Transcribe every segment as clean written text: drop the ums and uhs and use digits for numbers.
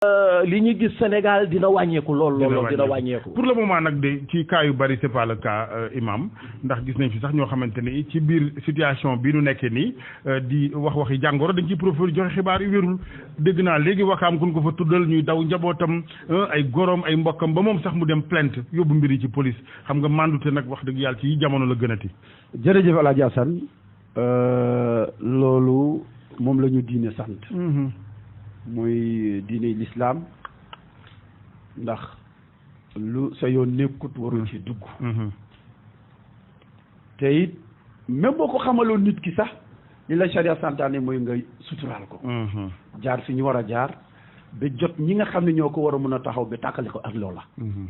li ñu gis Sénégal dina wàññeeku lool dina wàññeeku pour le moment nag de ci cas yu bari c'est pas le cas imam ndax gis nañ fi sax ñoo xamante ni ci biir situation bi nu nekkee nii di waxi jàngoro dañ ciy profité joxe xibaar yu wérul dégg naa léegi wakaam kun ko fa tuddal ñuy daw njabootam ay gorom ay mbokkam ba moom sax mu dem plainte yóbbu mbir yi ci police xam nga mandute nag wax dëgg yàlla ci jamono la gënati. jërëjëf El Hadj Assane loolu moom la ñu diine sant. muy diine l'islam ndax lu sa yoon nekkut waru ci dugg te it même boo ko xamaloon nit ki sax li la charia santaane mooy nga suturaal ko jaar fi ñu war a jaar ba jot ñi nga xam ne ñoo ko war a mën a taxaw ba tàkkale ko ak loola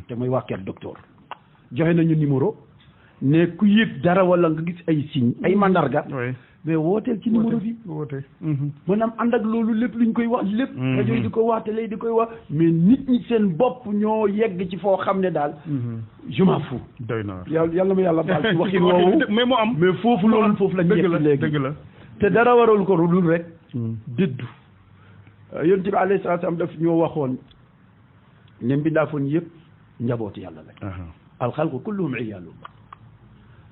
te mooy waa kër docteur joxe nañu numéro ne ku yëg dara wala nga gis ay signe ay mandarga mais wooteel ci numéro bi maanaam ànd ak loolu lépp luñ koy wax lépp rajo yi di ko wax télé di koy wax mais nit ñi seen bopp ñoo yegg ci foo xam ne daal je m'en fous doy na yàlla ma yàlla baal ci waxin woowu mais mu am mais foofu loolu foofu lañ yegg léegi dëgg la te dara waral ko dul rek dëddu yonent bi alayhi salaatu salaam daf ñoo waxoon ne mbindaafoon yëpp njabooti yàlla la alxalqu kulluhum iyaalullah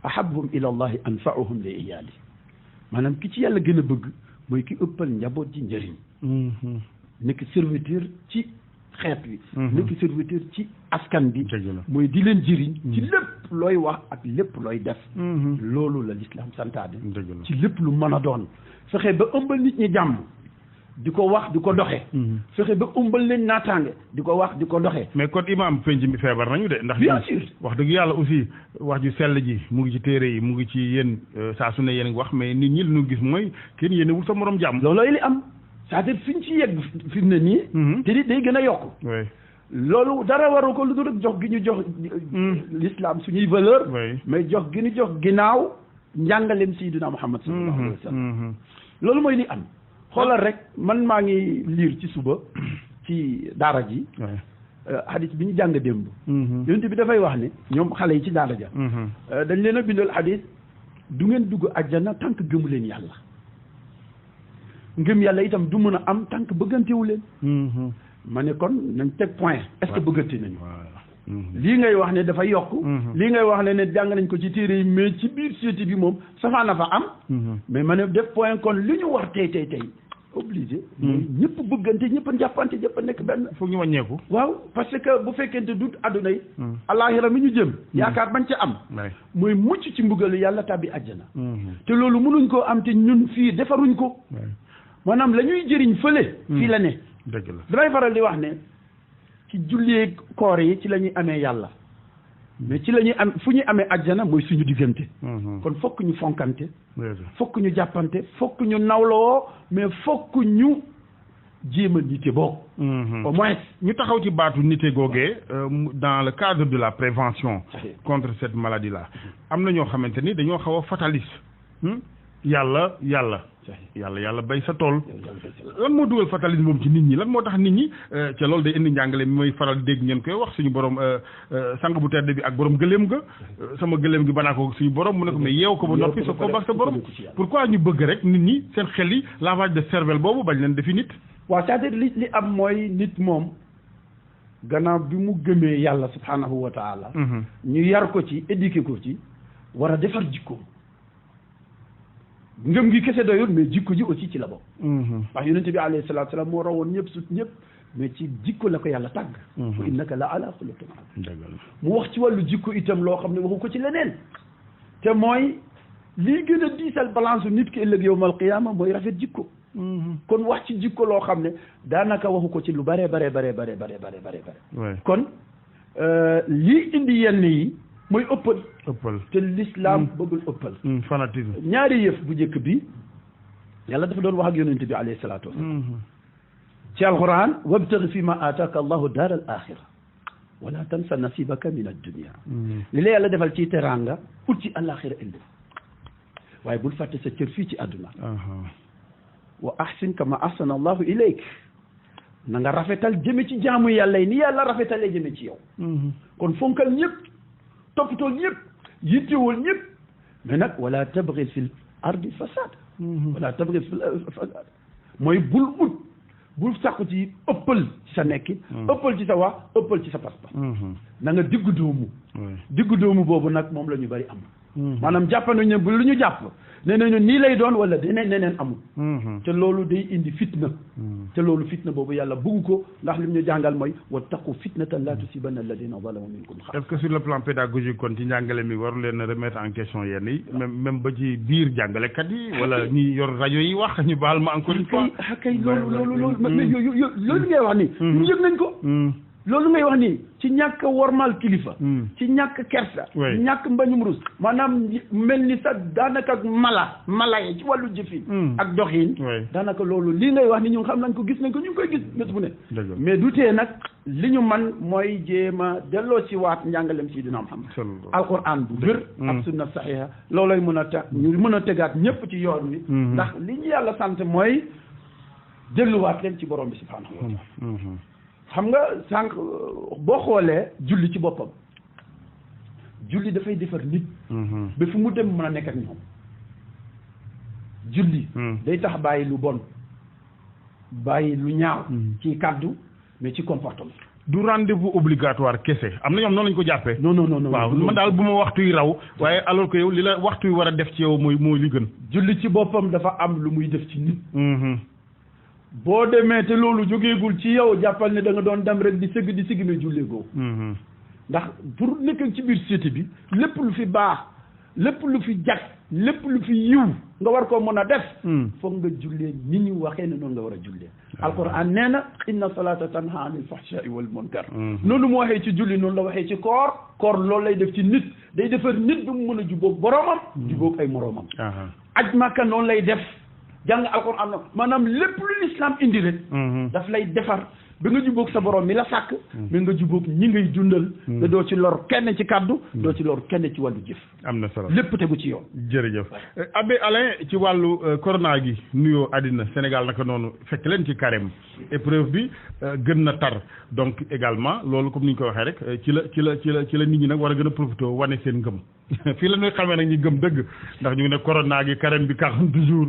ahabuhum ila allahi anfa'uhum li iyaali maanaam ki ci yàlla gën a bëgg mooy ki ëppal njaboot ji njëriñ nekk serviteur ci xeet wi nekk serviteur ci askan bi mooy di leen jëriñ ci lépp looy wax ak lépp looy def loolu la l'islam santaane ci lépp lu mën a doon fexe ba ëmbal nit ñi jàmm di ko wax di ko doxee fexe ba ëmbal leen naataange di ko wax di ko doxee mais kon imam penc mi feebar nañu de ndax bien sûr wax dëgg yàlla aussi wax ju sell ji mu ngi ci téere yi mu ngi ci yéen saa su ne yéen wax mais nit ñi li ñu gis mooy kenn yéene wul sa morom jàmm loolooy li am c'est-à-dire fi ñu ci yegg fi mu ne nii te di day gën a yokku loolu dara waru ko lu dul rek jox gi ñu jox l'islam suñuy valeur mais jox gi ñu jox ginnaaw njàngaleem Sayyidina Muhammad sallallahu alayhi wa sallam loolu mooy li am xoolal rek man maa ngi liir ci suba ci daara ji hadith bi ñu jàng démb yonent bi dafay wax ne ñoom xale yi ci daara ja dañ leen a bindal hadith du ngeen dugg àjjana tant que gëmu leen yàlla ngëm yàlla itam du mën a am tant que bëggantewu leen ma ne kon nañ teg point est-ce que bëggante nañu lii ngay wax ne dafa yokk lii ngay wax ne jàng nañ ko ci téere yi mais ci biir société bi moom safaa na fa am mais ma ne def point kon li ñu war tey obligé ñëpp bëggante ñëpp a jàppante ñëpp a nekk benn foog ñu wàññeeku waaw parce que bu fekkente du adduna yi àllaaxira mi ñu jëm yaakaar bañ ca am mooy mucc ci mbugalu yàlla tàbbi àjjana te loolu mënuñ koo am te ñun fii defaruñ ko maanaam la ñuy jëriñ fële fii la ne dëgg la damay faral di wax ne ci jullee koor yi ci la ñuy amee yàlla mais ci la ñuy am fu ñuy amee àjjana mooy suñu diggante kon fokk ñu fonkante fokk ñu jàppante fokk ñu nawloo mais fokk ñu jéem a nite bokk au moins ñu taxaw ci baatu nite googee dans le cadre de la prévention contre cette maladie là am na ñoo xamante ni dañoo xaw a fataliste yàlla bay sa tool lan moo dugal fatalisme moom ci nit ñi lan moo tax nit ñi ca loolu day indi njàngale mi mooy faral dégg ngeen koy wax suñu borom sang bu tedd bi ak borom gëléem ga sama gëléem gi banaa ko suñu borom mu ne ko mais yeew ko ba noppi sa ko bak sa borom pourquoi ñu bëgg rek nit ñi seen xel yi lavage de cervelle boobu bañ leen defi nit waaw c'est-à-dire li am mooy nit moom gannaaw bi mu gëmee yàlla subhanahu wa taala ñu yar ko ci éduquer ko ci war a defar jikko ngëm gi kese doyul mais jikko ji aussi ci la bokk ndax yonente bi alayhi salaatu salaam moo rawoon ñëpp sut ñëpp mais ci jikko la ko yàlla tàgg wa innaka la ala xuluqin azim mu wax ci wàllu jikko itam loo xam ne waxu ko ci leneen te mooy lii gën a diisal balance u nit ki ëllëg yawmal qiyaama mooy rafet jikko kon wax ci jikko loo xam ne daanaka waxu ko ci lu bare kon lii indi yenn yi mooy ëppal te l'islam bëggul ëppal fanatisme ñaari yëf bu njëkk bi yàlla dafa doon wax ak yonente bi alayhi salaatu wasalam ci alquran wabtaghi fi ma aataaka allahu daar al axira wala tansa nasibaka min addunia li la yàlla defal ci teranga ut ci alaxira ëllëg waaye bul fàtte sa cër fii ci àdduna wa ahsin kama ahsana allahu ilayk na nga rafetal jëme ci jaamu yàlla yi ni yàlla rafetalee jëme ci yow kon fonkal ñëpp toppatool ñëpp yittewul ñëpp mais nag wala tabghi fil ardi fasad wala tabghi fil fasad mooy bul ut bul sàkku ci ëppal ci sa nekki ëppal ci sa wax ëppal ci sa pas-pas na nga diggu doomu boobu nag moom la ñu bari am maanaam jàppanu ñu bu lu ñu jàpp nee nañu nii lay doon wala neneen amul te loolu day indi fitna te loolu fitna boobu yàlla bugg ko ndax lim ñu jàngal mooy wattaqu fitnatan la tusibanna alladina zalamu minkum est-ce que sur le plan pédagogique kon ci njàngale mi waru leen remettre en question yenn yi même ba ci biir jàngalekat yi wala ñi yor rajo yi wax ñu baal ma encore une fois kay loolu mais loolu ngay wax ni ñu yëg nañ ko loolu ngay wax nii ci ñàkk wormal kilifa ci ñàkk kersa ñàkk mbañum rus maanaam mel ni sax daanaka mala yi ci wàllu jëfin ak doxin daanaka loolu lii ngay wax ni ñu xam nañ ko gis nañ ko ñu ngi koy gis bés bu ne mais du tee nag li ñu man mooy jéem a delloo ci waat njàngalem Seydina Muhammad alquran bu wér ak sunna saxiha loolay mën a tax ñu mën a tegaat ñëpp ci yoon wi ndax li ñu yàlla sant mooy delluwaat leen ci borom bi subhanahu wa taala xam nga sànq boo xoolee julli ci boppam julli dafay defar nit ba fu mu dem mën a nekk ak ñoom julli day tax bàyyi lu bon bàyyi lu ñaaw ci kàddu mais ci comportement du rendez-vous obligatoire kese am na ñoom noonu lañu ko jàppee non waaw man daal bu ma waxtu yi raw waaye alors que yow li la waxtu yi war a def ci yow mooy li gën julli ci boppam dafa am lu muy def ci nit boo demee te loolu jógeegul ci yow jàppal ne da nga doon dem rek di sëgg mais julleegoo ndax pour nekk ci biir société bi lépp lu fi baax lépp lu fi jag lépp lu fi yiw nga war koo mën a def foog nga jullee ni ñu waxee ne noonu nga war a jullee alquran nee na inna salata tanha anil fahshai wal munkar noonu mu waxee ci julli noonu la waxee ci koor loolu lay def ci nit day defar nit ba mu mën a jubóog boroomam jubóog ay moroomam aj Makka noonu lay def jàng alquran maanaam lépp lu l'islam indi rek daf lay defar ba nga jubóog sa borom mi la sàkk ba nga jubóog ñi ngay dundal te doo ci lor kenn ci kaddu doo ci lor kenn ci wàllu jëf am na solo lépp tegu ci yoon jërëjëf Abbé Alain ci wàllu corona gi nuyoo àddina Sénégal naka noonu fekk leen ci carême épreuve bi gën na tar donc également loolu comme ni ñu ko waxee rek ci la nit ñi nag war a gën a profité wane seen ngëm fii la ñuy xamee nag ñi gëm dëgg ndax ñu ngi ne corona gi carême bi 40 jours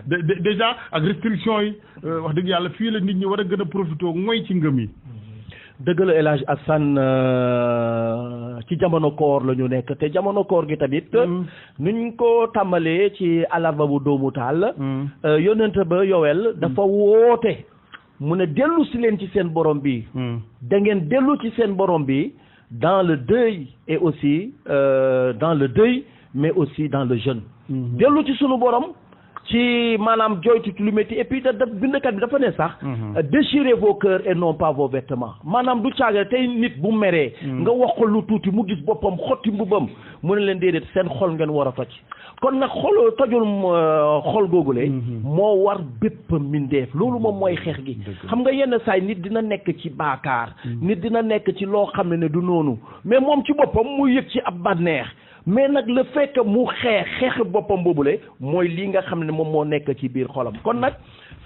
déjà ak restriction yi wax dëgg yàlla fii la nit ñi war a gën a profité mooy ci ngëm yi dëgg la El Hadj Assane ci jamono koor la ñu nekk te jamono koor gi tamit nuñ ko tàmbalee ci alarba bu doomu taal yonent ba Yowel dafa woote mu ne dellu si leen ci seen borom bi da ngeen dellu ci seen borom bi dans le deuil et aussi dans le deuil mais aussi dans le jeûne dellu ci sunu borom ci maanaam joytu lu métti et puis bindkat bi dafa ne sax déchirez vos cœurs et non pas vos vêtements maanaam du caagale tey nit bu meree nga wax ko lu tuuti mu gis boppam xotti mbubam mu ne leen déedéet seen xol ngeen war a toj kon nag tojul xol googule moo war bépp mbindeef loolu moom mooy xeex gi xam nga yenn saay nit dina nekk ci baakaar nit dina nekk ci loo xam ne du noonu mais moom ci boppam mu yëg ci ab bànneex mais nag le fait que mu xeex boppam boobule mooy lii nga xam ne moom moo nekk ci biir xolam kon nag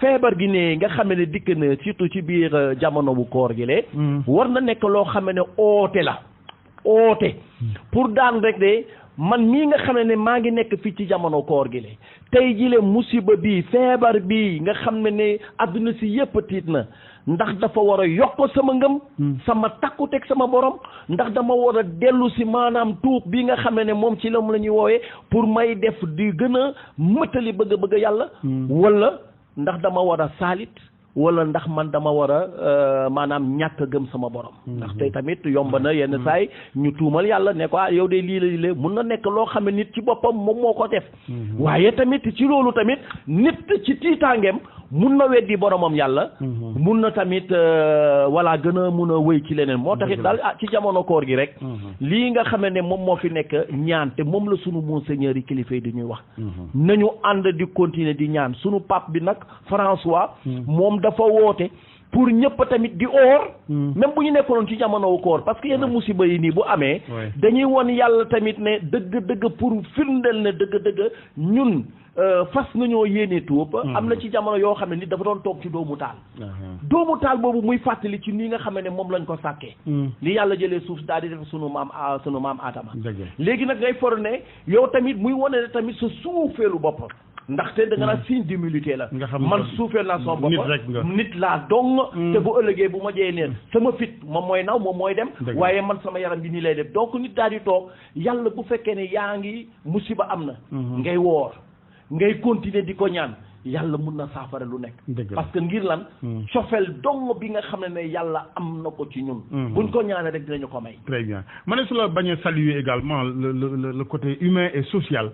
feebar gi ne nga xam ne dikk na surtout ci biir jamono bu koor gi le war na nekk loo xam ne oote la oote pour daan rek de man mii nga xam ne maa ngi nekk fii ci jamono koor gi le tey jile musiba bi feebar bi nga xam ne adduna si yëpp tiit na ndax dafa war a yokk sama ngëm sama takkuteeg sama borom ndax dama war a dellu si maanaam tuub bi nga xam ne moom ci la mu la ñuy woowee pour may def di gën a mëtali bëgg yàlla wala ndax dama war a saalit wala ndax man dama war a maanaam ñàkk gëm sama borom ndax tey tamit yomb na yenn saay ñu tuumal yàlla ne ko yow de lii mun na nekk loo xam ne nit ci boppam moom moo ko def waaye tamit ci loolu tamit nit ci tiitaangeem mun na weddi boromam yàlla mun na tamit voilà gën a mun a wéy ci leneen moo taxit daal ci jamono koor gi rek lii nga xam ne moom moo fi nekk ñaan te moom la sunu monseigneur yi kilifa yi di ñuy wax nañu ànd di continuer di ñaan sunu pape bi nag François moom dafa woote pour ñëpp tamit di oor même bu ñu nekkoon ci jamono koor parce que yenn musiba yi nii bu amee dañuy won yàlla tamit ne dëgg pour firndeel ne dëgg ñun fas nañoo yéene tuub am na ci jamono yoo xam ne nit dafa doon toog ci doomu taal boobu muy fàttali ci nii nga xam ne moom lañ ko sàkkee li yàlla jëlee suuf daal di def sunu maam Adama léegi nag ngay for ne yow tamit muy wane ne tamit sa suufeelu boppam ndaxte da nga naan signe d'humilité la man suufee naa sama bopp nit laa dong te bu ëllëgee bu ma jee neen sama fit moom mooy naw moom mooy dem waaye man sama yaram bi nii lay def donc nit daal di toog yàlla bu fekkee ne yaa ngi musiba am na ngay woor ngay continuer di ko ñaan yàlla mun na saafara lu nekk parce que ngir lan cofeel dong bi nga xam ne yàlla am na ko ci ñun buñ ko ñaanee rek dinañu ko may très bien ma ne su la bañ a saluer également le côté humain et social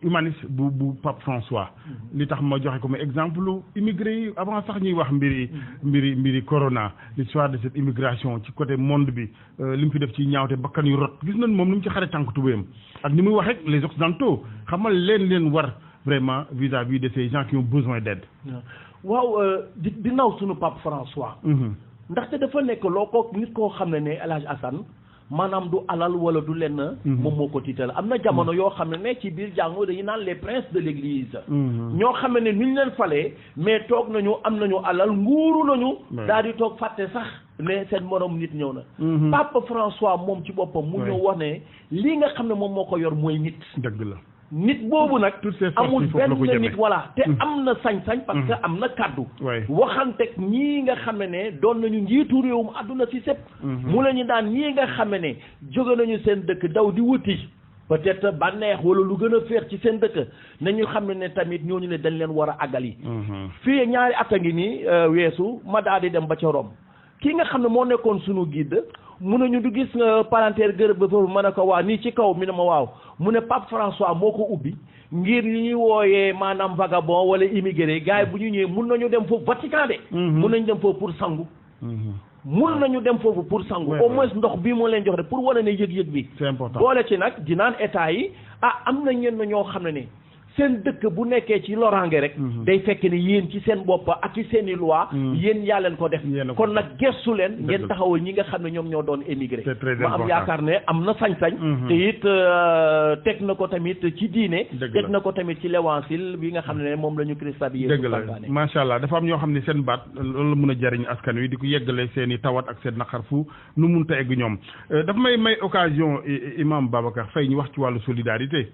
humaniste bu Pape François li tax ma joxe comme exemple immigré yi avant sax ñuy wax mbiri corona l'histoire de cette immigration ci côté monde bi li mu fi def ci ñaawte bakkan yu rot gis nañ moom ni mu ci xare tànk tubéyam ak ni muy wax rek les occidentaux xamal leen war vraiment vis-à-vis de ces gens qui ont besoin d'aide waaw di naw suñu Pape François ndaxte dafa nekk loo ko nit koo xam ne El Hadj Assane maanaam du alal wala du lenn moom moo ko tiital am na jamono yoo xam ne ci biir jàngo dañu naan les princes de l'église ñoo xam ne nuñ leen falee mais toog nañu am nañu alal nguuru nañu daal di toog fàtte sax ne seen morom nit ñëw na Pape François moom ci boppam mu ñëw wax ne lii nga xam ne moom moo ko yor mooy nit dëgg la nit boobu nag amul benn nit voilà te am na sañ-sañ parce que am na kàddu waxanteeg ñii nga xam ne doon nañu njiitu réewum àdduna si sépp mu la ñu daan ñii nga xam ne jóge nañu seen dëkk daw di wuti peut-être bànneex wala lu gën a féex ci seen dëkk nañu xam ne tamit ñooñu ne dañ leen war a àggali fii ñaari at a ngi nii weesu ma daal di dem ba ca Rome kii nga xam ne moo nekkoon sunu guide mun nañu du gis palanteer gërëb ba foofu ma ne ko waa nii ci kaw mi ne ma waaw mu ne Pape François moo ko ubbi ngir li ñuy wooyee maanaam vagabond wala immigré gars yi bu ñu ñëwee mun nañu dem foofu Vatican de mun nañu dem foofu pour sangu mun nañu dem foofu pour sangu au moins ndox bii moo leen jox de pour wane ne yëg-yëg bi c'est important boole ci nag dinaan état yi am na ñenn ñoo xam ne seen dëkk bu nekkee ci loraange rek day fekk ne yéen ci seen bopp ak ci seen i loi yéen yaa leen ko def kon nag gestu leen ngeen taxawal ñi nga xam ne ñoom ñoo doon émigré ma am yaakaar ne am na sañ-sañ te it teg na ko tamit ci diine teg na ko tamit ci l'évangile bi nga xam ne moom la ñu Christ bi dëgg la macha allah dafa am ñoo xam ne seen baat loolu la mën a jariñ askan wi di ko yeggale seen i tawat ak seen naqar fu nu munta egg ñoom dafa may occasion imam Babacar Faye ñu wax ci wàllu solidarité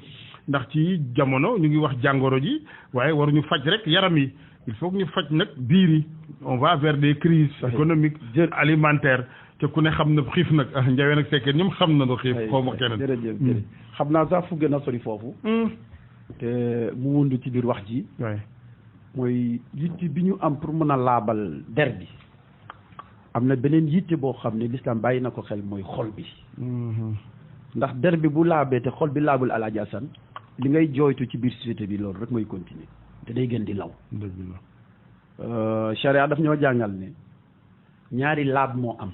ndax ci jamono ñu ngi wax jàngoro ji waaye waruñu faj rek yaram yi il faut que ñu faj nag biir yi on va vers des crises économiques alimentaires te ku ne xam na xiif nag njawee nag sekkee ñoom xam na no xiif xaw ma keneen jërëjëf xam naa sax fu gën a sori foofu te mu wundu ci biir wax ji mooy yitte bi ñu am pour mën a laabal der bi am na beneen yitte boo xam ne l'islam bàyyi na ko xel mooy xol bi ndax der bi bu laabee te xol bi laabul Alaaji Asan li ngay jooytu ci biir société bi loolu rek mooy continuer te day gën di law charia daf ñoo jàngal ne ñaari laab moo am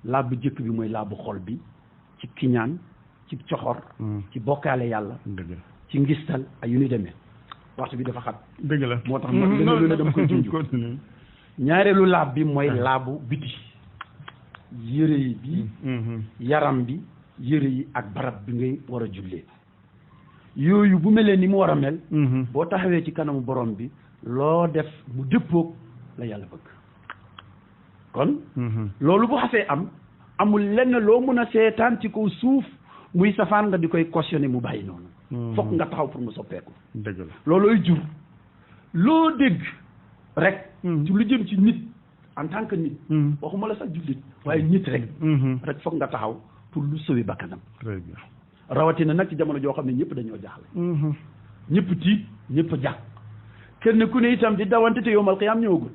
laab bu jëkk bi mooy laabu xol bi ci kiñaan ci coxor ci bokkaale yàlla ci ngistal ay yu ni demee waxtu bi dafa xat dëgg la moo tax lu ne dama koy junj ñaareelu laab bi mooy laabu biti yére yi bi yaram bi yére yi ak barab bi ngay war a jullee yooyu bu melee ni mu war a mel boo taxawee ci kanamu borom bi loo def mu dëppoog la yàlla bëgg kon loolu bu xasee am amul lenn loo mën a seetaan ci kaw suuf muy safaan nga di koy cautionné mu bàyyi noonu fokk nga taxaw pour mu soppeeku dëgg la loolooy jur loo dégg rek ci lu jëm ci nit en tant que nit waxuma la sax jullit waaye nit rek fokk nga taxaw pour lu sauver bakkanam très bien rawatina nag ci jamono joo xam ne ñëpp dañoo jaaxle ñëpp tiit ñëpp jàq kenn ku ne itam di dawante te yowmal qiyaam ñëwagul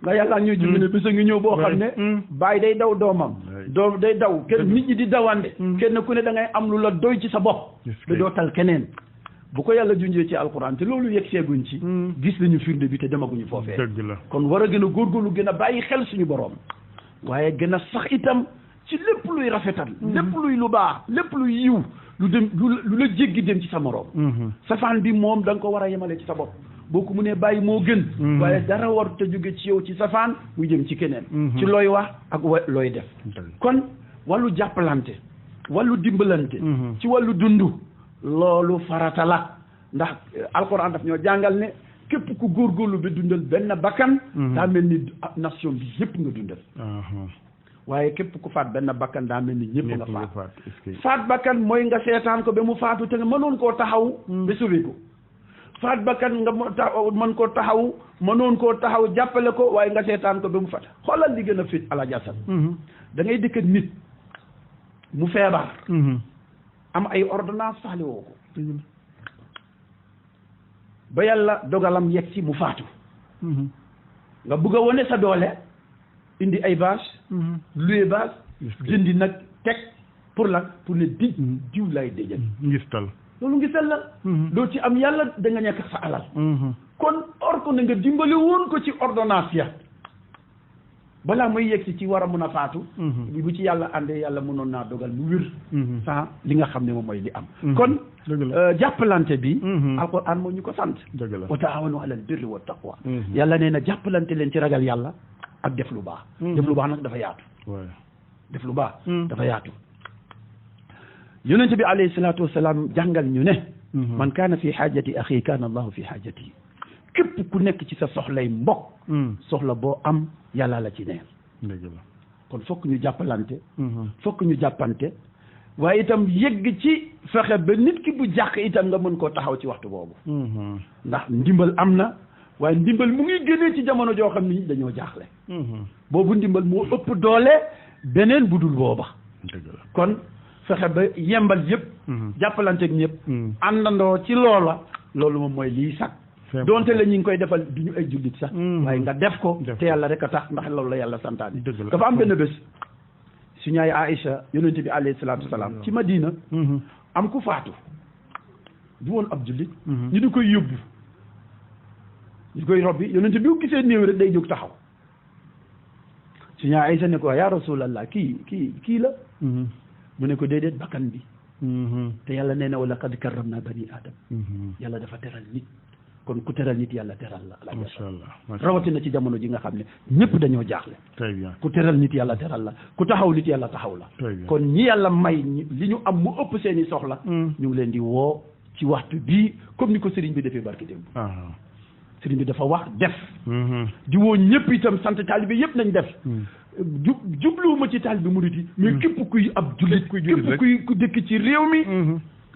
nga yàlla ñuy jumbi ne bés a ngi ñëw boo xam ne baay day daw doomam doom day daw kenn nit ñi di dawande kenn ku ne da ngay am lu la doy ci sa bopp te doo tal keneen bu ko yàlla junjee ci alquran te loolu yegg seeguñ ci gis nañu firnde bi te demaguñu foofee dëgg la kon war a gën a góorgóorlu gën a bàyyi xel suñu borom waaye gën a sax itam ci lépp luy rafetal lépp luy lu baax lépp luy yiw lu dem lu la jéggi dem ci sa morom safaan bi moom da nga ko war a yemale ci sa bopp boo ko mënee bàyyi moo gën waaye dara war te jóge ci yow ci safaan muy jëm ci keneen ci looy wax ak looy def kon wàllu jàppalante wàllu dimbalante ci wàllu dund loolu farata la ndax alquran daf ñoo jàngal ne képp ku góorgóorlu ba dundal benn bakkan daa mel ni nation bi yëpp nga dundal waaye képp ku faat benn bakkan daa mel ni ñëpp nga faat bakkan mooy nga seetaan ko ba mu faatu te nga mënoon koo taxaw ba sauvé ko faat bakkan nga mën koo taxaw mënoon koo taxaw jàppale ko waaye nga seetaan ko ba mu fat xoolal li gën a fit Alaaji Asan da ngay dëkk nit mu feebar am ay ordonnance faale woo ko ba yàlla dogalam yegg ci mu faatu nga bëgg a wone sa doole indi ay bâche loué bâche jëndi nag teg pour lan pour ne diw lay déjal ngistal loolu ngistal la doo ci am yàlla da nga ñàkk sa alal kon or ko na nga dimbali woon ko ci ordonnance ya balaa muy yegg ci war a mun a faatu bu ci yàlla àndee yàlla mënoon naa dogal mu wér sans li nga xam ne moom mooy li am kon jàppalante bi alquran moo ñu ko sant wa taawanu alal birri wa taqwa yàlla nee na jàppalante leen ci ragal yàlla ak def lu baax def lu baax nag dafa yaatu def lu baax dafa yaatu yonente bi alayhi salaatu wasalaam jàngal ñu ne man kaana fi xaajati axi kaana allahu fi xaajati képp ku nekk ci sa soxlay mbokk soxla boo am yàlla la ci neel kon fokk ñu jàppalante fokk ñu jàppante waaye itam yëgg ci fexe ba nit ki bu jàq itam nga mën koo taxaw ci waxtu boobu ndax ndimbal am na waaye ndimbal mu ngi génnee ci jamono joo xam ni dañoo jaaxle boobu ndimbal moo ëpp doole beneen bu dul booba kon fexe ba yembal yëpp jàppalanteeg ñëpp àndandoo ci loola loolu moom mooy lii sax donte la ñu ngi koy defal du ñu ay jullit sax waaye nga def ko te yàlla rek a tax ndax loolu la yàlla santaane dafa am benn bés suñu yaay Aïcha yonente bi alayhi salaatu wasalaam ci Madina am ku faatu du woon ab jullit ñu di koy yóbbu ñu koy robbi yonente bi bu gisee néew rek day jóg taxaw suñu yaay Aïcha ne ko yaa rasulallah kii la mu ne ko déedéet bakkan bi te yàlla nee na wala qad karramna bani adam yàlla dafa teral nit kon ku teral nit yàlla teral la macha allah rawatina ci jamono ji nga xam ne ñëpp dañoo jaaxle très bien ku teral nit yàlla teral la ku taxaw nit yàlla taxaw la kon ñi yàlla may li ñu am mu ëpp seeni soxla ñu ngi leen di woo ci waxtu bii comme ni ko sëriñ bi defee barki démb sëriñ bi dafa wax def di woo ñëpp itam sant taalibe yëpp nañ def jubluwuma ci taalibe murid yi mais képp kuy ab jullit képp ku dëkk ci réew mi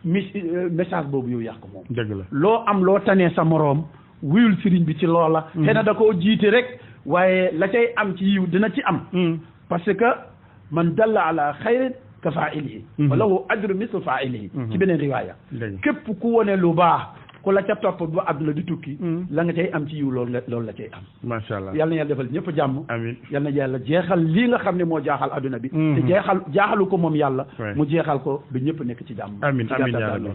message boobu yow yaa ko moom dëgg la loo am loo tanee sa moroom wuyul sëriñ bi ci loola xëy na da koo jiite rek waaye la cay am ci yiw dina ci am parce que man dalla ala xayrin ka faa'ilihi wa lahu ajru mislu faa'ilihi ci beneen riwaaya képp ku wone lu baax ku la ca topp ba àdduna di tukki la nga cay am ci yiw loolu la cay am macha allah yal na yàlla defal ñëpp jàmm amiin yal na yàlla jeexal lii nga xam ne moo jaaxal adduna bi te jaaxalu ko moom yàlla mu jeexal ko ba ñëpp nekk ci jàmm amiin amiin yaa rabbi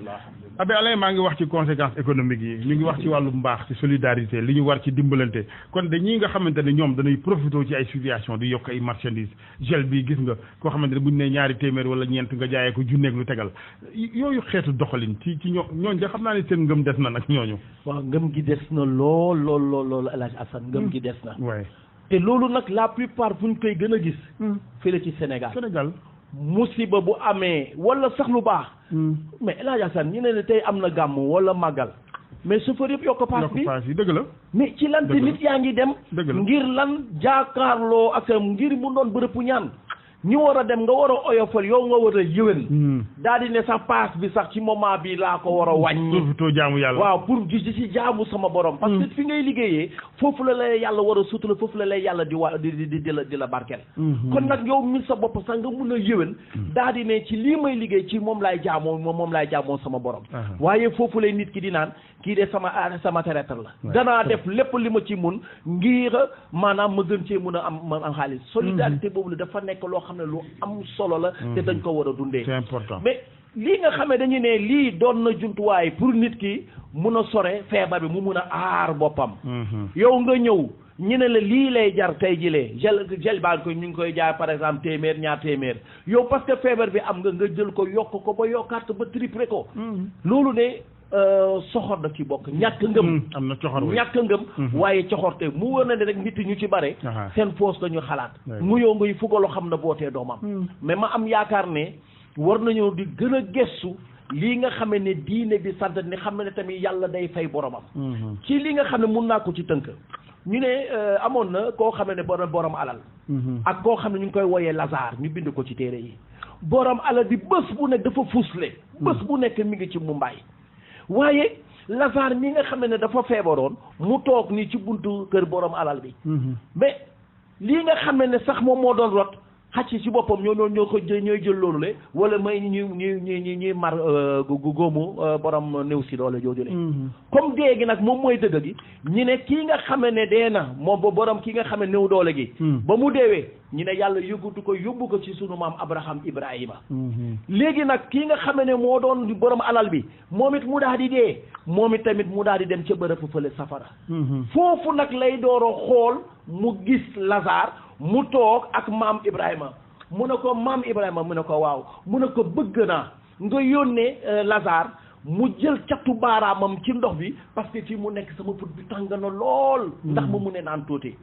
Abbé Alain maa ngi wax ci conséquences économiques yi ñu ngi wax ci wàllu mbaax ci solidarité li ñu war ci dimbalante kon de ñi nga xamante ne ñoom dañuy profité ci ay situation di yokk ay marchandises gel bi gis nga koo xamante ne buñ ne ñaari téeméer wala ñeent nga jaayee ko junneeg lu tegal yooyu xeetu doxalin ci ñooñ de xam naa ne seen ngëm des na nag ñooñu waaw ngëm gi des na loolu El Hadj Assane ngëm gi des na waaye te loolu nag la plupart fu ñu koy gën a gis fële ci Sénégal musiba bu amee wala sax lu baax mais El Hadj Assane ñu ne tey am na gàmm wala màggal mais chauffeur yëpp yokk paas bi dëgg la mais ci lan te nit yaa ngi dem ngir lan jaakaarloo ak ngir mu doon bërëbu ñaan ñi war a dem nga war a oyofal yow nga war a yëwén daal di ne sax paas bi sax ci moment bi laa ko war a wàññi surtout jaamu yàlla waaw pour di ci jaamu sama borom parce que fi ngay liggéeyee foofu la lay yàlla war a sutura foofu la lay yàlla di la barkeel kon nag yow mi sa bopp sax nga mun a yëwén daal di ne ci lii may liggéey ci moom laay jaamoo sama borom waaye foofu lay nit ki di naan kii de sama traiteur la danaa def lépp li ma ci mun ngir maanaam ma gën cee mun a am xaalis solidarité boobu la dafa nekk loo xam ne lu am solo la te dañ ko war a dundee c'est important mais lii nga xamee dañu ne lii doon na jumtuwaay pour nit ki mun a sore feebar bi mu mun a aar boppam yow nga ñëw ñu ne la lii lay jar tey jilee gel baa ko ñu ngi koy jaay par exemple téeméer ñaar téeméer yow parce que feebar bi am nga jël ko yokk ko ba yokkaat ba triplé ko loolu ne soxor da ci bokk ñàkk ngëm am na coxor ñàkk ngëm waaye coxorte mu wër na ne rek nit ñu ci bare seen poos dañu xalaat mu yow ngay fugaloo xam na bootee doomam mais ma am yaakaar ne war nañoo di gën a gestu lii nga xam ne diine bi sant ni xam ne tamit yàlla day fay boromam ci li nga xam ne mun naa ko ci tënk ñu ne amoon na koo xam ne borom alal ak koo xam ne ñu ngi koy woyee Lazare ñu bind ko ci téere yi borom alal bi bés bu nekk dafa fusle bés bu nekk mi ngi ci Mumbai waaye Lazare mi nga xam ne dafa feebaroon mu toog nii ci buntu kër borom alal bi mais lii nga xam ne sax moom moo doon rot xacc ci boppam ñooy jël loolu le wala may ñuy mar góomu borom néew si doole jooju le comme dee gi nag moom mooy dëgg gi ñi ne kii nga xam ne dee na moom ba borom kii nga xam ne néew doole gi ba mu deewee ñi ne yàlla yóbbu ko ci sunu maam Abraham Ibrahima léegi nag kii nga xam ne moo doon borom alal bi moom it mu daal di dee moom it tamit mu daal di dem ca bërëb fële safara foofu nag lay dooro xool mu gis Lazare mu toog ak maam Ibrahima mu ne ko maam Ibrahima mu ne ko waaw mu ne ko bëgg naa nga yónnee Lazare mu jël catu baaraamam ci ndox bi parce que fii mu nekk sama put bi tàng na lool ndax ma mu ne naan tuuti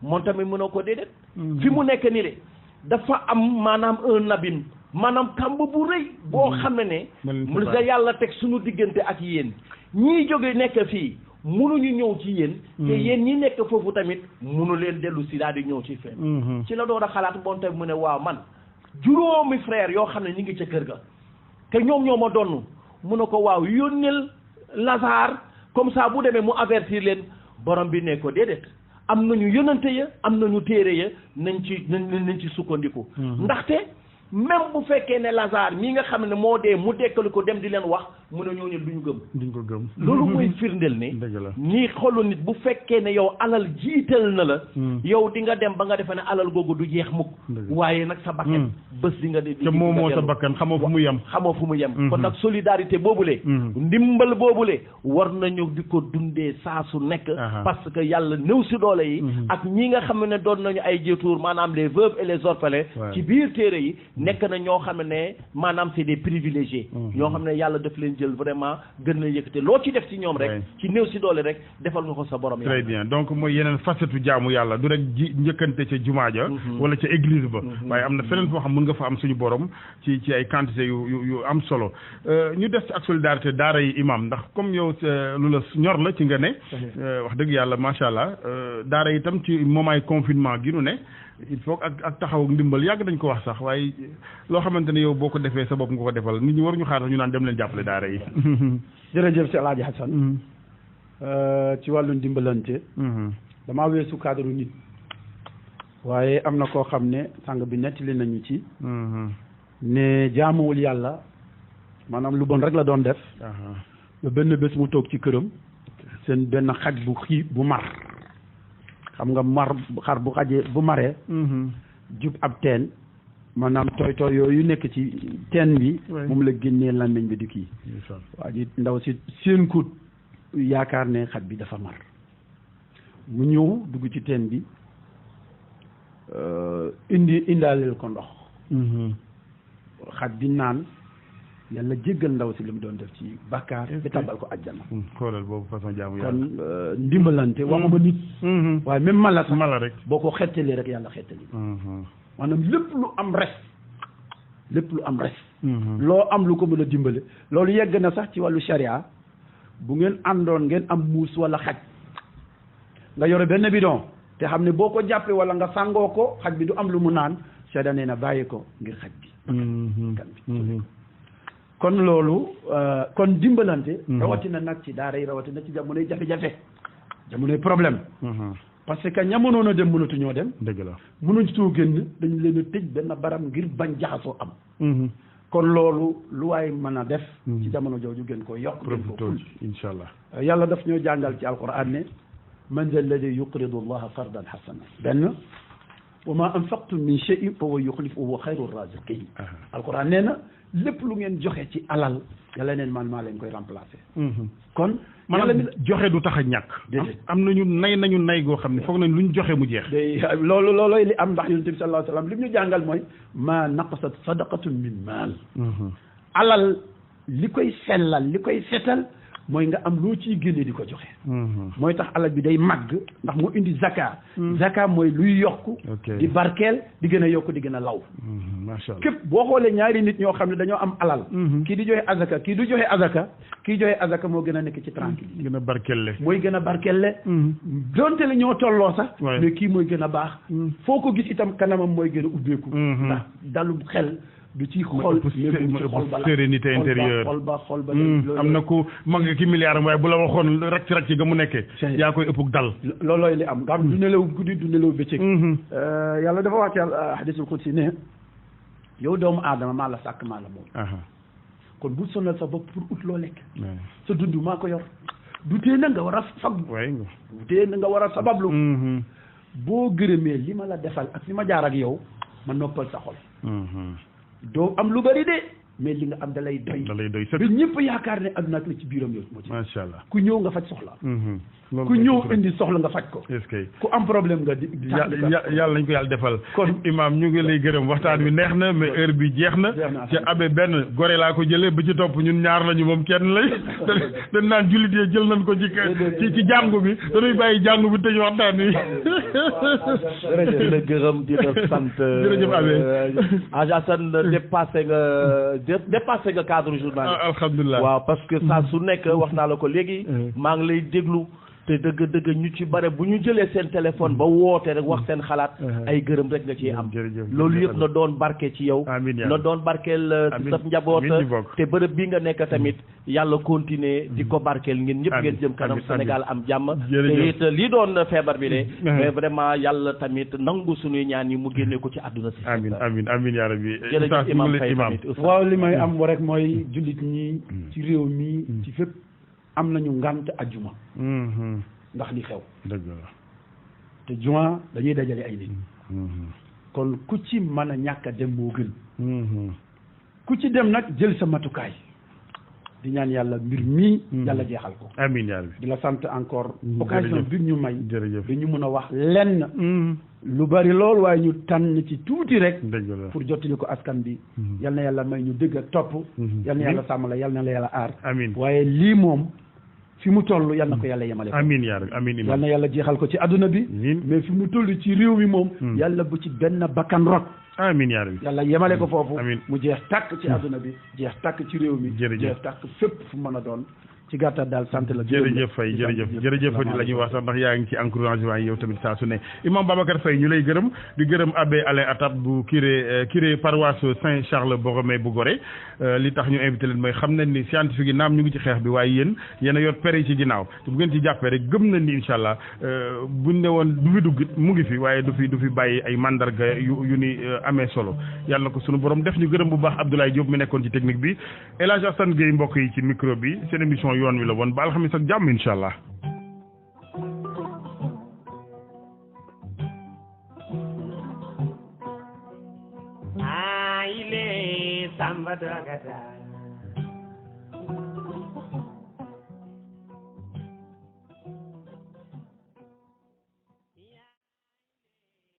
moom tamit mu ne ko déedéet fi mu nekk ni le dafa am maanaam un abîme maanaam kàmb bu rëy boo xam ne mu nga yàlla teg suñu diggante ak yéen ñii jóge nekk fii munuñu ñëw ci yéen te yéen ñi nekk foofu tamit munu leen dellu si daal di ñëw ci fenn ci la doon a xalaat moom tamit mu ne waaw man juróomi frère yoo xam ne ñu ngi ca kër ga te ñoom ñoo ma donn mu ne ko waaw yónneel Lazare comme ça bu demee mu avertir leen borom bi ne ko déedéet am nañu yonante ya am nañu téere ya nañ ci sukkandiku ndaxte même bu fekkee ne Lazare mii nga xam ne moo dee mu dekkali ko dem di leen wax mu ne ñooñu duñ ko gëm loolu mooy firndeel ne ñii xolu nit bu fekkee ne yow alal jiital na la yow di nga dem ba nga defe ne alal googu du jeex mukk waaye nag sa bakkan bés di nga te moo sa bakkan xamoo fu mu yem kon nag solidarité boobule ndimbal boobule war nañu di ko dundee saa su nekk parce que yàlla néew si doole yi ak ñi nga xam ne doon nañu ay jétuur maanaam les veuves et les orphelins ci biir téere yi nekk na ñoo xam ne maanaam c'est des privilégiés ñoo xam ne yàlla daf leen jël vraiment gën na yëkkate loo ci def ci ñoom rek ci néew si doole rek defal nga ko sa borom très bien donc mooy yeneen facette jaamu yàlla du rek njëkkante ca jumaa ja wala ca église ba waaye am na feneen foo xam mën nga fa am suñu borom ci ay quantité yu am solo ñu def ci ak solidarité daara yi imam ndax comme yow lu la ñor la ci nga ne wax dëgg yàlla macha allah daara yi itam ci moment confinement gi nu ne il faut ak taxaw ndimbal yàgg dañ ko wax sax waaye loo xamante ne yow boo ko defee sa bopp nga ko defal nit ñi waruñu xaar sax ñu naan dem leen jàppale daara yi jërëjëf si El Hadj Hassan ci wàllu ndimbalante damaa weesu cadre nit waaye am na koo xam ne sàng bi nettali nañu ci ne jaamuwul yàlla maanaam lu bon rek la doon def ba benn bés mu toog ci këram seen benn xaj bu bu mar xam nga xar bu xajee bu maree jub ab teen maanaam tooy yooyu nekk ci teen bi moom la génnee làmmiñ bi di kii waa ji ndaw si seen kut yaakaar ne xaj bi dafa mar mu ñëw dugg ci teen bi indaaleel ko ndox xaj bi naan yàlla jéggal ndaw si li mu doon def ci bàkkaar bi tabal ko àjjana xoolal boobu façon jaamu yàlla kon ndimbalante waxuma nit waaye même mala sax mala rek boo ko xettalee rek yàlla xettali maanaam lépp lu am res loo am lu ko mën a dimbale loolu yegg na sax ci wàllu charia bu ngeen àndoon ngeen am muus wala xaj nga yore benn bidon te xam ne boo ko jàppee wala nga sàngoo ko xaj bi du am lu mu naan charia nee na bàyyi ko ngir xaj bi kon loolu kon dimbalante rawatina nag ci daara yi rawatina ci jamonoy jafe-jafe jamonoy problème parce que ña mënoon a dem mënatuñoo dem dëgg la mënatuñoo génn dañu leen a tëj benn baram ngir bañ jaxasoo am kon loolu lu waay mën a def ci jamono jooju gën ko yokk insha allah yàlla daf ñoo jàngal ci alquran ne man za alladi yuqridu allaha qardan hasana benn wa ma anfaqtum min shay'in fa huwa yukhlifu wa huwa khayru raziqin alquran nee na lépp lu ngeen joxe ci alal yàlla neen man maa leen koy remplacer kon maanaam joxe du tax a ñàkk am nañu nay goo xam ne foog nañ lu ñu joxe mu jeex loolooy li am ndax yonent bi sallallahu alayhi wa sallam li mu ñu jàngal mooy ma naqasat sadaqatun min maal alal li koy sellal li koy setal mooy nga am loo ciy génne di ko joxe mooy tax alal bi day màgg ndax moo indi zaka zaka mooy luy yokk di barkeel di gën a yokk di gën a law macha allah képp boo xoolee ñaari nit ñoo xam ne dañoo am alal kii di joxe azaka kii du joxe azaka kii joxe azaka moo gën a nekk ci tranquille gën a barkelle mooy gën a barkelle donte la ñoo tolloo sax mais kii mooy gën a baax foo ko gis itam kanamam mooy gën a ubbeeku ndax dalu xel du ci xol sérénité intérieure xol ba am na ku mag ki milliard waaye bu la waxoon racc ga mu nekkee yaa koy ëppug dal loolooy li am nga xam du nelaw guddi du nelaw bëccëg yàlla dafa wax ci hadisul qudsi ne yow doomu aadama maa la sàkk maa la moom kon bu sonal sa bopp pour ut loo lekk sa dund maa ko yor du tee na nga war a faggu du tee na nga war a sabablu boo gërëmee li ma la defal ak li ma jaar ak yow ma noppal sa xol doo am lu bari de mais li nga am da lay doy ba ñëpp yaakaar ne adduna ak la ci biiram yow moo ci macha allah ku ñëw nga faj soxla ku ñëw indi soxla nga faj ko est-ce que ku am problème nga di yàlla nañ ko yàlla defal kon imam ñu ngi lay gërëm waxtaan wi neex na mais heure bi jeex na ci abe benn gore laa ko jëlee ba ci topp ñun ñaar lañu moom kenn lay dañ naan jullit yi jël nañ ko ci jàngu bi dañuy bàyyi jàngu bi tëj waxtaan wi di la gërëm di la sant jërëjëf abe Assane dépassé nga cadre journal alhamdulilah waaw parce que saa su nekk wax naa la ko léegi maa ngi lay déglu te dëgg ñu ci bare bu ñu jëlee seen téléphone ba woote rek wax seen xalaat ay gërëm rek nga ciy am loolu yëpp na doon barke ci yow na doon barkeel ci sa njaboot te bërëb bi nga nekk tamit yàlla continuer di ko barkeel ngeen ñëpp ngeen jëm kanam Sénégal am jàmm te it lii doon feebar bi de mais vraiment yàlla tamit nangu suñuy ñaan yi mu génne ko ci àdduna si amiin yaa rabbi jërëjëf imam Faye tamit waaw li may am rek mooy jullit ñi ci réew mi ci fépp am nañu ngant ajjuma ndax li xew dëgg la te juma dañuy dajale ay nit kon ku ci mën a ñàkk a dem moo gën ku ci dem nag jël sa matukaay di ñaan yàlla mbir mii yàlla jeexal ko amiin yaa rabbi di la sant encore occasion bi ñu may jërëjëf dañu mën a wax lenn lu bari lool waaye ñu tànn ci tuuti rek dëgg la pour jottali ko askan bi yal na yàlla may ñu dëgg ak topp yal na yàlla sàmm la yal na la yàlla aar amiin waaye lii moom fi mu toll yal na ko yàlla yemale ko amiin yaa rabbi amiin yal na yàlla jeexal ko ci adduna bi mais fi mu toll ci réew mi moom yàlla bu ci benn bakkan rot amiin yaa rabbi yàlla yemale ko foofu amiin mu jeex tàkk ci adduna bi jeex tàkk ci réew mi jeex tàkk fépp fu mën a doon ci gàttal daal sant la jërëjëf Faye jërëjëf Fadi la ñuy wax sax ndax yaa ngi ci encouragement yi yow tamit saa su ne imam Babacar Faye ñu lay gërëm di gërëm abbé Alain Atab bu curé paroisse Saint-Charles Borromée bu Gorée li tax ñu invité leen mooy xam nañ ni scientifique yi naam ñu ngi ci xeex bi waaye yéen a yor per yi ci ginnaaw te bu ngeen ci jàppee rek gëm nañ ni incha allah buñ ne woon du fi dugg mu ngi fi waaye du fi bàyyi ay mandarga yu ni amee solo yàlla na ko sunu borom def ñu gërëm bu baax Abdoulaye Diop mi nekkoon ci technique bi El Hadj Assane Gueye mbokk yi ci micro bi seen émission yoon wi la woon ba alxamis ak jàmm incha allah. Samba Dagata